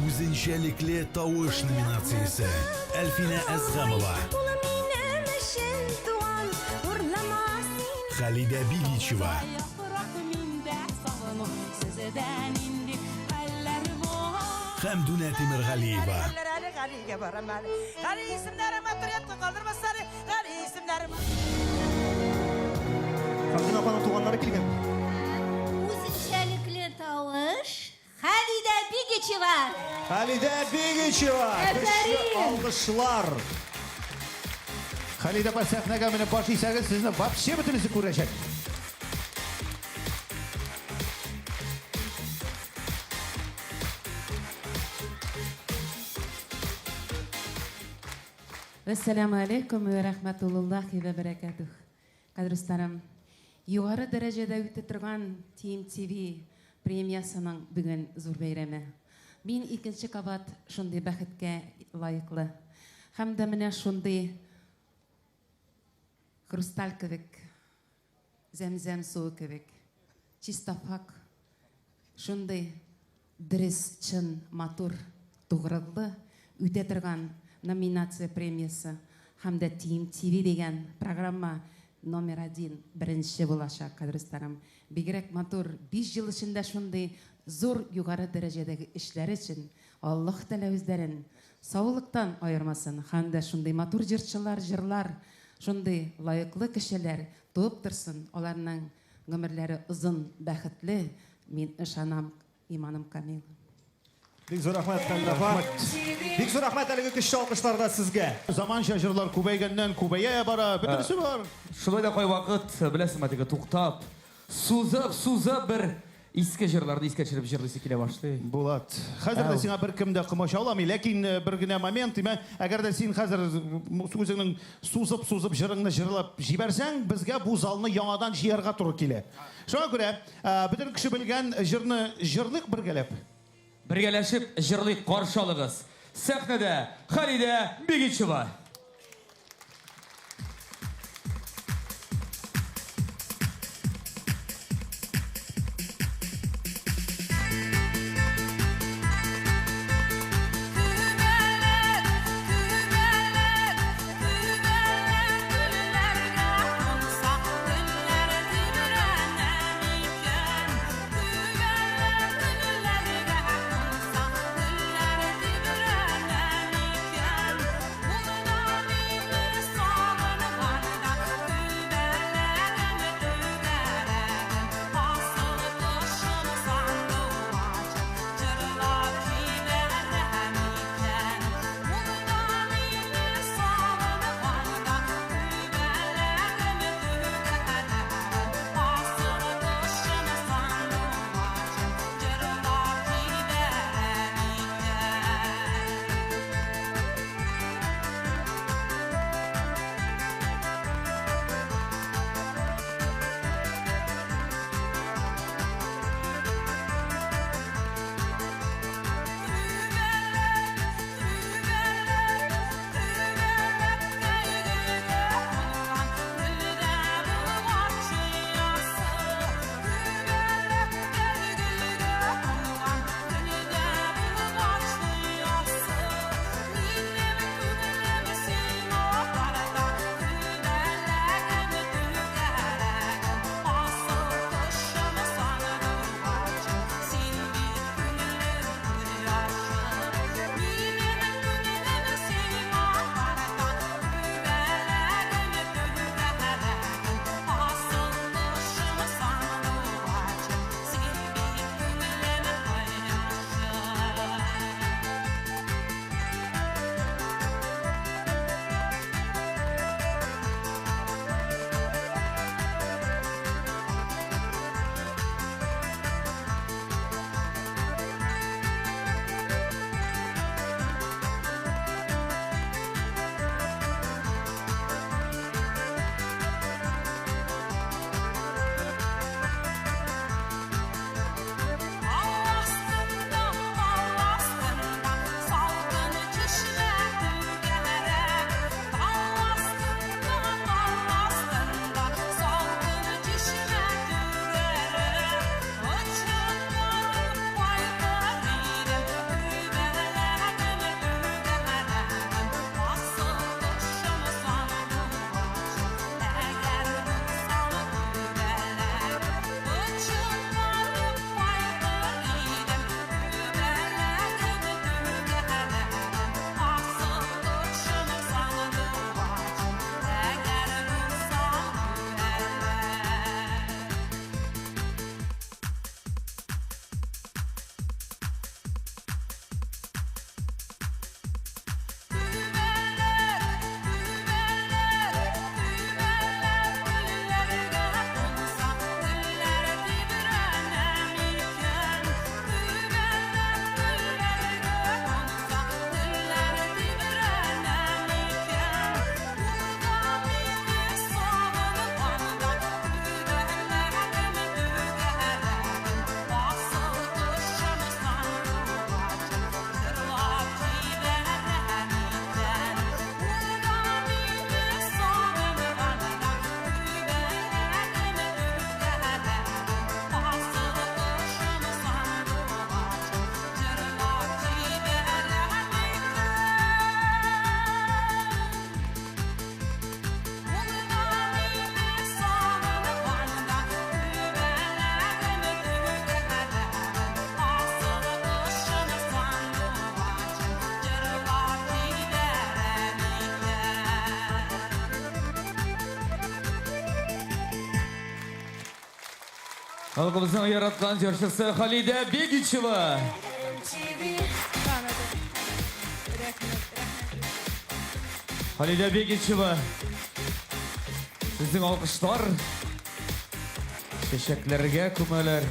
Үзенчәлекле тавыш номинациясе. Әлфинә Әзгамова. Халидә Бигичева. Хәмдүнә Тимергалиева. Хәмдүнә апаның туганнары килгән. Үзенчәлекле тавыш Халидә Бигичева. Халидә Бигичева! Көчле алкышлар! Халидә апа, сәхнәгә менеп баш исәгез, сезне вообще бөтенесе күрәчәк. Вәссәламу алейкум вә рахматуллахи вә бәрәкәтүх. Кадерле дусларым, югары дәрәҗәдә үтә торган TMTV премиясының бүген зур бәйрәме. Мин икенче кабат шундый бәхеткә лаеклы. Һәм дә менә шундый хрусталь кебек, зәмзәм суы кебек, чиста пакь, шундый дөрес, чын, матур, тугрылы үтә торган номинация премиясе һәм дә TMTV дигән программа номер один, беренче булачак, кадерле дусларым. Бигрәк матур, 5 ел эчендә шундый зур югары дәрәҗәдәге эшләре өчен Аллаһ Тәгалә үзләрен саулыктан аермасын һәм дә шундый матур җырчылар, җырлар, шундый лаеклы кешеләр туып торсын, аларның гомерләре озын, бәхетле, мин ышанам, иманым камил. Бик зур рәхмәт, Хәлилә апа. Бик зур рәхмәт әлеге көчле алкышларда сезгә. Заманча җырлар күбәйгәннән күбәя бара, бөтенесе бар. Шулай да кайвакыт, беләсеңме, теге туктап, сузып, сузып бер иске җырларны искә төшереп җырлыйсы килә башлый. Булат, хәзер дә сиңа беркем дә комачауламый, ләкин бер генә момент, димә, әгәр дә син хәзер үзеңнең сузып-сузып җырыңны җырлап җибәрсәң, безгә бу залны яңадан җыярга туры килә. Шуңа күрә, бөтен кеше белгән җырны җырлыйк бергәләп. Бергәләшеп җырлыйк, каршы алыгыз! Сәхнәдә Халидә Бигичева! Халкыбызның яраткан җырчысы Халидә Бегичева. Халидә Бегичева. Сезнең алкышлар чәчәкләргә күмәләр.